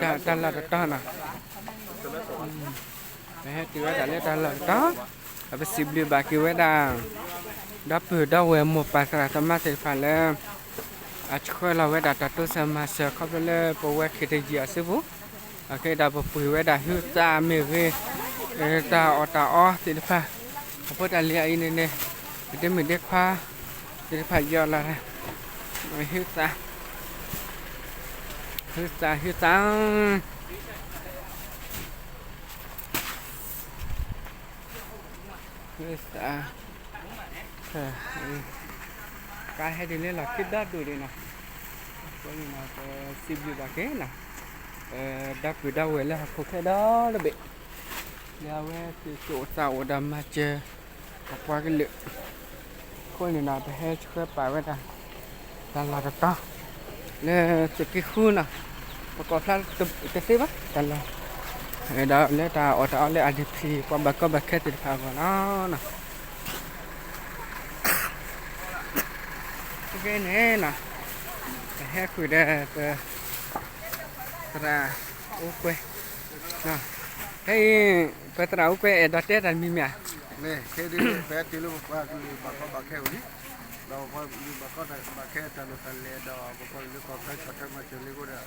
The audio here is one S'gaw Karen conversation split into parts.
တၢ်လီၢ်တတီၤနီၤ, ပဟဲတုၤဝဲဒၣ်လၢတၢ်လီၢ်တတီၤ, ဒီးပစံးဘျုးဘၣ်က့ၤဝဲဒၣ် ဒီပုၢ်ဒီဝဲၢ်မိၢ်ပၢ်သရၣ်သမါသ့ၣ်တဖၣ်လၢ အဆှၢလီၤဝဲဒၣ်တၢ်တိစၢၤမၤစၢၤခီဖျိလၢပဝဲ ခ့တယံၤ အစုပူၤ, ဒီးပပှ့ၤဝဲဒၣ်ဟုသးမ့ၢ်ဂ့ၤ, တၢ်အီၣ်တၢ်အီသ့ၣ်တဖၣ်, အဖိတၢ်လံၤအအံၤန့ၣ်န့ၣ်, ပဒ့မုၣ်ဒ့ခွါသ့ၣ်တဖၣ်ယီၤလီၤ, ဟုသး, ဟုသး ဟုသး, ဟုသး, ကါဟဲဒ်လၢလီၢ်ခံဒီဒူၣ်ဒံးနီၤ, အဃိန့ၣ်နီၤ ပစံးဘျုးဘၣ်က့ၤနီၤ, ဒီပုၢ်ဒီဝဲၢ်လၢဟီၣ်ခိၣ်ချၢဒီတဘ့ၣ်, လၢအဝဲသ့ၣ်သူၣ်အိၣ်သးအိၣ်ဒီးမၤစၢၤ ပပှၤကလုာ်, အဃိန့ၣ်နီၤ ပဟဲဆှၢပာ်ဝဲဒၣ် တၢ်လီၢ်တတီၤ လၢသုးက့ဃုနီၤ, ပကိးဖျါတသ့ဘၣ် တၢ်လီၢ်, ဒီးလၢတၢ်အီၣ်တၢ်အီလၢ IDP ပှၤဘၣ်ကီဘၣ်ခဲသ့ၣ်တဖၣ်အဂီၢ်လီၤ. ခဲအံၤန့ၣ်နီၤ, ပဟဲဃုာ်ဒီးပ သရၣ်အိၣ်ကွဲ, ခဲအံၤ ပသရၣ်အိၣ်ကွဲအဲၣ်ဒိးတဲတၢ်တမံၤမ့ၢ်ဧါ. မ့ၢ်ခဲဒ် ပဟဲတုၤလၢပပှၤကလုာ်ဘၣ်ကီဘၣ်ခဲဝံၤလံ, ဒီးပပှၤကလုာ်ဘၣ်ကီဘၣ်ခဲတၢ်လိၣ်တၢ်လဲၤဒီး ပပှၤကလုာ်လၢကီၢ်ချၢဆီၣ်ထွဲမၤစၢၤလံ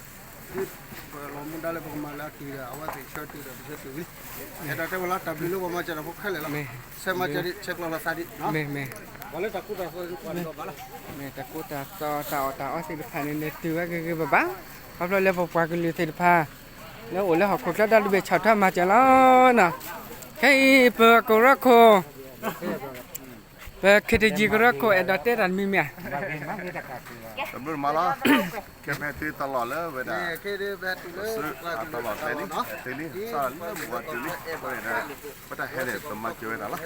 အဃိဒီး ဒ်ပလီၤမူဒါလၢပကမၤလၢအတုၤဒီး အဝဲသ့ၣ်ဆၢတုၤဒီး ပဆၢတုၤဝံၤလံ. အဲၣ်ဒိးတဲဝဲလီၤ တၢ်ဘျုးလၢပှၤမၤစၢၤတၢ်ဖိခဲလၢာ်လီၤ. ဆဲးမၤစၢၤဒ် ဆဲးကျိးလီၤသးဒ် မ့ၢ်မ့ၢ် ပှၤလၢတၢ်ကူတၢ်သိးန့ၣ် ပှၤဒိးဘၣ်လီၤ. မ့ၢ်တၢ်ကူတၢ်သိးတၢ်အီၣ်တၢ်အီသ့ၣ်တဖၣ်န့ၣ်န့ၣ် တုၤဝဲဂ့ၤဂ့ၤဘၣ်ဘၣ်, ခီဖျိလၢပပှၤကလုာ်သ့ၣ်တဖၣ် လၢအိၣ်လၢဟီၣ်ခိၣ်ချၢဒီတဘ့ၣ်ဆီၣ်ထွဲမၤစၢၤလီၤနီၤ. ခဲအံၤ ပကရၢခိၣ် ပ ခ့တယံၤ ကရၢခိၣ်အဲၣ်ဒိးတဲတၢ်တမံၤမ့ၢ်ဧါ. တၢ်ဘျုးမးလီၤ. ခဲပဟဲတုၤတၢ်လီၢ်လၢဝဲဒၣ် ပစုအတၢ်လီၢ်တဲလံ တဲလံ စးလၢပဝဲတုၤလံ အဃိန့ၣ်ဒီး ပတၢ်ဟဲန့ၣ် ပမၤစၢၤဝဲဒၣ်လီၤ. လၢ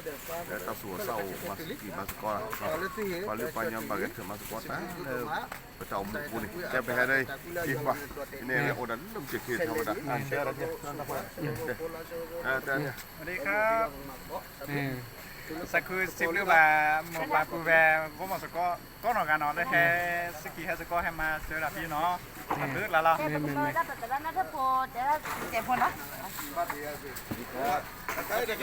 တၢ်သူၣ်အိၣ်သးအိၣ် မၤစံၣ်မၤသကိး ပှၤလုၢ်ပှၤကညီဘၣ်ကဲထၢၣ်မၤသကိးတၢ်လၢ ပတၢ်အိၣ်မူအပူၤန့ၣ် ကဲပဟဲဒ်အံၤ က့ၤကွၢ် န့ၣ်အိၣ်ဒီးလၢမုၢ်က့ၤခံထီၣ်ဝဲဒၣ် စဝၤ စးခုစံးဘျုးဘၣ် မိၢ်ပၢ်ပုၢ်ဝဲၢ် ဂီၢ်မီၢ်သကိး ကိးနီၢ်ဂၤနီၤ လၢဟဲစံၣ်က့ၤဟဲသကိး ဟဲမၤစၢၤဒၣ်ဖဲနီၤ တၢ်ဘျု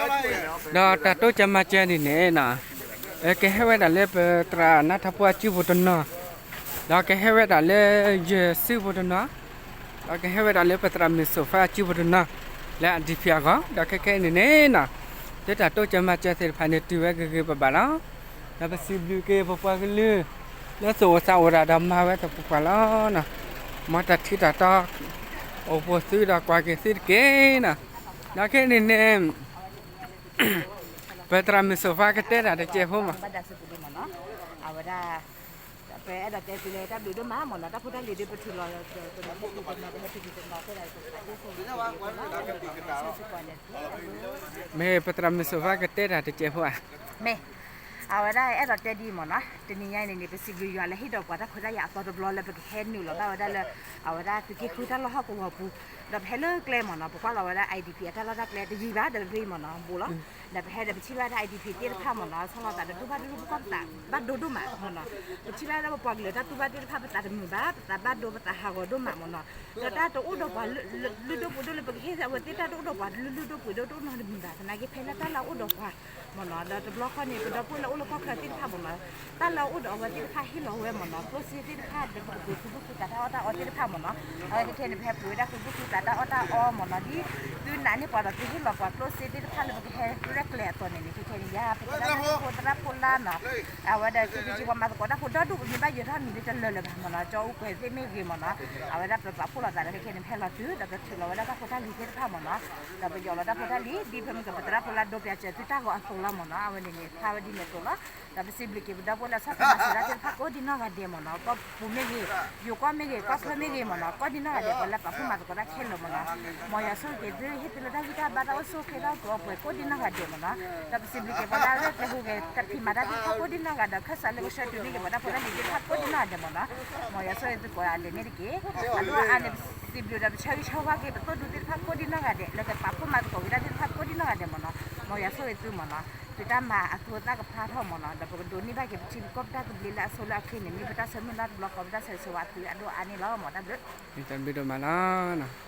းလီၤလီၤ. ဒီးတၢ်တိစၢၤမၤစၢၤန့ၣ်န့ၣ်နီၤ ကဟဲဝဲဒၣ်လၢပသရၣ်နါထီၣ်ဖိအစုပူၤတနီၤ, ဒီးကဟဲဝဲဒၣ်လၢယဲၢ်စုပူၤတနီၤ, ဒီးကဟဲဝဲဒၣ်လၢပသရၣ်မုၣ်စိၤဖါအစုပူၤတနီၤ, လၢ IDP အဂီၢ်, ဒီးခဲခဲအံၤန့ၣ်န့ၣ်နီၤ လၢတၢ်တိစၢၤမၤစၢၤသ့ၣ်တဖၣ်န့ၣ် တုၤဝဲဂ့ၤဂ့ၤဘၣ်ဘၣ်လီၤ. ဒီးပစံးဘျုးက့ၤပပှၤကလုာ် လၢသူၣ်အိၣ်သးအိၣ်ဒၣ်ဒီးမၤဝဲသပှၢ်ပှၢ်လီၤနီၤ, မ်တၢ်ထံတၢ်တီ အိၣ်ပိာ်သုဒီးကွၢ်က့ၤသုတက့ၢ်နီၤ, ဒီးခဲအံၤန့ၣ်န့ၣ် ပသရၣ်မုၣ်စိၤဖါကတဲတၢ်တစဲးဖိမး အဝဲဒၣ် ပအဲၣ်ဒိးတဲသုလၢတၢ်ဘျုးဒိၣ်မးမ့ၢ်နီၤ, တၢ်ဖိတၢ်လံၤဒ်ပထူၣ်လီၤ ပမ့ၢ်ဟဲတုၤတနီၤ ပဟဲတုၤတနီၤ ပဒၣ်ဆိကမိၣ် မ့ၢ်ပသရၣ်မုၣ်စိၤဖါကတဲတၢ်တစဲးဖိဧါ. မ့ၢ် အဝဲဒၣ်အဲၣ်ဒိးတဲဒ်အံၤမ့ၢ်နီၤ, တနံၤညါအံၤန့ၣ်န့ၣ် ပစံးဘျုးယွၤလၢဟ့ၣ်ဒီးပှၤတၢ်ခွဲးတၢ်ယာ်အသီတဘျီလၢပကဟဲနုာ်လီၤဘၣ်ဝဲဒၣ်လၢ အဝဲဒၣ်သုးက့ဃုတၢ်လီၢ်ဟီၣ်ကဝီၤပူၤ, ဒီးပဟဲလၢကျဲမ့ၢ်နီၤ, ပကွၢ်လီၤဝဲဒၣ် IDP အတၢ်လီၢ်တၢ်ကျဲတယံၤဘၣ် ဒီးဖဲအံၤမ့ၢ်နီၤ ဘူးလီၤ, ဒီးပဟဲဒီးပထံၣ်ဘၣ်တၢ် IDP သ့ၣ်တဖၣ်မ့ၢ်နီၤ ဆီလီၤသးဒီးတူၢ်ဘၣ်ဒိၣ်ဒိၣ်ပူၤကွၢ်ပသးဘၣ်ဒိဒိၣ်မးမ့ၢ်နီၤ, ပထံၣ်ဘၣ်ဒၣ်ပပှၤကလုာ်တၢ်တူၢ်ဘၣ်သ့ၣ်တဖၣ် ပသးတမုာ်ဘၣ်, ပသးဘၣ်ဒိပသးဟးဂီၤဒိၣ်မးမ့ၢ်နီၤ, ဒီးတၢ်တအိၣ်ဒီးပှၤလုၢ်ဒိၣ်ပှ့ၤဒိၣ်လၢပကဟ့ၣ်အဝဲသ့ၣ်တၢ်တအိၣ်ဒီးပှၤလုၢ်ဒိၣ်ပှ့ၤဒိၣ်တအိၣ်နီတမံၤဘၣ်, သနာ်က့ဖဲလၢတၢ်လၢအအိၣ်ဒီးပှၤ မ့ၢ်နီၤ, ဒီးတဘျီဃီန့ၣ် ပဒီပုၢ်ဝဲၢ်လၢအိၣ်လၢကီၢ်ချၢသ့ၣ်တဖၣ်မ့ၢ်နီၤ, တၢ်လၢအအိၣ်ဒီးအဝဲသ့ၣ်တဖၣ်ဟ့ၣ်လီၤဝဲမ့ၢ်နီၤ, ကျိၣ်စ့သ့ၣ်တဖၣ် ဒီးပကပှ့ၤဃူဘုဃူသးတၢ်အီၣ်တၢ်အီသ့ၣ်တဖၣ်မ့ၢ်နီၤ, အဝဲခဲခဲန့ၣ် ပဟဲပှ့ၤဝဲဒၣ်ဃူဘုဃူသးတၢ်အီၣ်တၢ်အီမ့ၢ်နီၤ, ဒ်သုနာ်န့ၢ်ပှၤဒီးသုဟ့ၣ်လီၤပှၤကျိၣ်စ့သ့ၣ်တဖၣ်လၢပကဟဲရဲၣ်ကျဲၤအသိးန့ၣ်န့ၣ် ခဲခဲန့ၣ် ယၤပသရၣ်ဖိသရၣ်ဖိလါနီၤ, အဝဲဒီး ခ့တယံၤ ပှၤမၤသကိးတၢ်ဖိဒီဒူၣ် ပမ့ၢ်ဘၣ်ယဲၤထီၣ်မံၤလၢတလၢာ်လၢၤဘၣ်မ့ၢ်နီၤ, ကၠီအူကွဲၤသ့ၣ်မ့ၢ်ဂ့ၤမ့ၢ်နီၤ, အဝဲဒၣ်ပပာ်ဖှိၣ်လိာ်သးဒီးခဲခဲန့ၣ် ပဟဲလီၤတုၤ ဒီးပထုးလီၤဝဲဒၣ်တၢ်ဖိတၢ်လံၤသ့ၣ်တဖၣ်မ့ၢ်နီၤ, ဒီးပယီၤလီၤတၢ်ဖိတၢ်လံၤ ဒ်ဖဲမ့ၢ်ကပသရၣ်ဖိလါ ဒိပျးစၢၤသုတၢ်ဂီၤအသိးလီၤမ့ၢ်နီၤ, အဝဲန့ၣ်န့ၣ် ဖျါဝဲဒ်န့ၣ်အသိးလီၤ, ဒီးပစံးဘျုးက့ၤပဒီပုၢ်ဝဲၢ်လၢဆီၣ်ထွဲမၤစၢၤတၢ်သ့ၣ်တဖၣ်ကိးဒ်နီၢ်ဂၤဒဲးမ့ၢ်နီၤ, ကီၢ်ပူၤမ့ၢ်ဂ့ၤ, ယိၤကီၢ်မ့ၢ်ဂ့ၤ, ကီၢ်ချၢမ့ၢ်ဂ့ၤမ့ၢ်နီၤ, ကိးဒ်နီၢ်ဂၤဒဲး ပှၤလၢပာ်ဖှိၣ်မၤသကိးတၢ်ခဲလၢာ်မ့ၢ်နီၤ, မ်ယွၤဆိၣ်ဂ့ၤက့ၤသု ဟ့ၣ်သုလၢတၢ်ဂံၢ်တၢ်ဘါတၢ်အိၣ်ဆူၣ်အိၣ်ချ့တၢ်အိၣ်ကီအိၣ်ပှဲၤကိးဒ်နီၢ်ဂၤဒဲးမ့ၢ်နီၤ, ဒီးပစံးဘျုးက့ၤပှၤလၢအရဲၣ်ကျဲၤဟူးဂဲၤတၢ်ဖံးမၤတၢ်သ့ၣ်တဖၣ်ကိးဒ်နီၢ်ဂၤဒဲး ခၢၣ်စးလၢကဆှၢတုၤန့ၢ်က့ၤပှၤတၢ်ဖိတၢ်လံၤသ့ၣ်တဖၣ်ကိးဒ်နီၢ်ဂၤဒဲးမ့ၢ်နီၤ, မ်ယွၤဆိၣ်ဂ့ၤသုကိးဂၤဒဲးန့ၣ်တက့ၢ်, အဒိၣ်အါန့ၣ် ပစံးဘျုးဒီးပဆၢဂ့ၤဆၢဝါက့ၤ ပသိၣ်ဒူသ့ၣ်တဖၣ်ကိးဒ်နီၢ်ဂၤဒဲး လၢကပာ်ဖှိၣ်မၤသကိးက့ၤတၢ်သ့ၣ်တဖၣ်ကိးဒ်နီၢ်ဂၤဒဲးမ့ၢ်နီၤ, မ်ယွၤဆိၣ်ဂ့ၤသုမ့ၢ်နီၤ, သုတၢ်မၤအသူအသၣ်ကဖျါထီၣ်မ့ၢ်နီၤ, ဒီးပကဒိးန့ၢ်ဘၣ်က့ၤပထံပကီၢ်ပတၢ်သဘျ့လၢအဆိလၢအချ့န့ၣ် မ့ၢ်ပတၢ်ဆၢမုၢ်လၢ်တဘျီဃီ ပတၢ်ဆၢဂ့ၤဆၢဝါသုအဒိၣ်အါန့ၣ်လီၤမ့ၢ်တၢ်ဘျုး, တၢ်ဘျုးဒိၣ်မးလီၤ.